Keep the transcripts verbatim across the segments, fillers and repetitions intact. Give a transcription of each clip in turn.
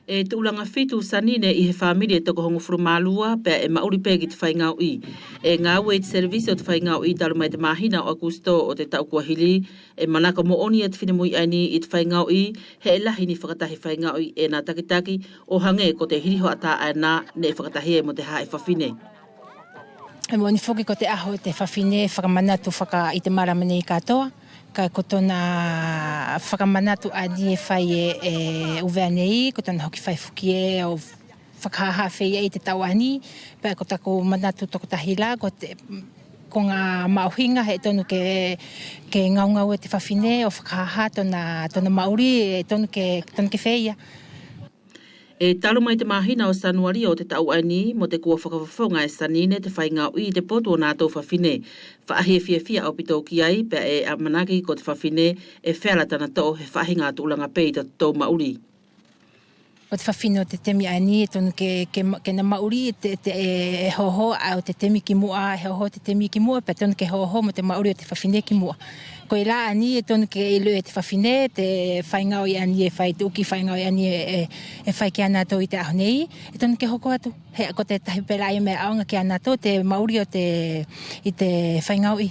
ʻE tuʻulaga fitu Sanine ʻi he famili ʻe toko hogofulu ma lua pea ʻe maʻuli pe ki te faigaoʻi. ʻE gaue ʻi te selevisi ʻo te faigaoʻi talu mai te mahina ʻo Akusito ʻo te taʻu kua hili. ʻE manako moʻoni ia te finemui ʻaeni ʻi te faigaoʻi, he ʻe lahi ni fakatahi faigaoʻi ʻe ina takitaki, ohage ko te hili hoʻata ʻaena neʻe fakatahi ai mo te hahaʻi fafine. ʻE moʻoni foki ko te ʻaho ʻo te fafine fakamanatu faka-, ʻi te malama nei katoa, kaʻe ko tona fakamanatu ʻaeni ʻe fai e, e ʻUvea nei, ko tona hoki fai foki ʻe ʻo fakahaha feia ʻi te taʻu ʻaeni, pea ko taku manatu tokotahi la, ko te, koga maʻuhiga he ʻe tonu ke, ke gaugaue te fafine ʻo fakahaha tona, tona maʻuli, ʻe tonu ke, tonu ke feia. ʻE talu mai te mahina ʻo Sanuali ʻo te taʻu ʻaeni mo te kua fakafofoga e Sanine te faigaoʻi ʻi te potu ʻo natou fafine. Faʻahi ʻe fiafia ʻaupito ki ai, pea ʻe amanaki ko te fafine ʻe feala tana toʻo he faʻahiga tuʻulaga pe ʻi totatou maʻuli. ʻO te fafine ʻo te temi ʻaeni ʻe tonu ke, ke ma-, ke ina maʻuli te, te, ʻe, ʻe hoho ʻa ʻo te temi ki muʻa, ʻe hoho te temi ki muʻa, pea tonu ke hoho mo te maʻuli ʻo te fafine ki muʻa. Koia la ʻaeni ʻe tonu ke iloʻi e te fafine te faigaoʻi ʻaeni ʻe fai, te ʻu kiʻi faigaoʻi ʻaeni ʻe, ʻe, ʻe fai kia natou ʻi te ʻaho nei, ʻe tonu ke hoko atu. He ko te tahi pe la ia meʻa ʻaoga kia natou te maʻuli ʻo te, ʻi te faigaoʻi.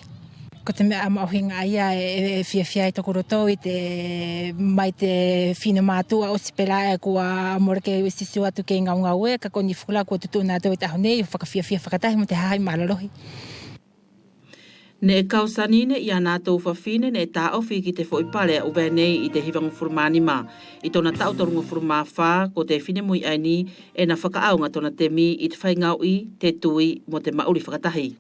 Ko te meʻa maʻuhiga ia ʻe, ʻe, ʻe fiafia ai toku loto ʻi te, mai te fine matuʻa ʻosi pe la ʻe kua mole kei sisiu atu kei gaugaue, kaʻe ko ni fula kua tutuʻu natou ʻi te ʻaho nei ʻo fakafiafia fakatahi mo te hahaʻi malolohi. Neʻe kau Sanine ia natou fafine neʻe taʻofi ki te foʻi pale ʻa ʻUvea nei ʻi te hivagofulu ma nima. ʻI tona taʻu tolugofulu ma fa, ko te finemui ʻaeni ʻe ina fakaʻaoga tona temi ʻi te faigaoʻi, te tui mo te maʻuli fakatahi.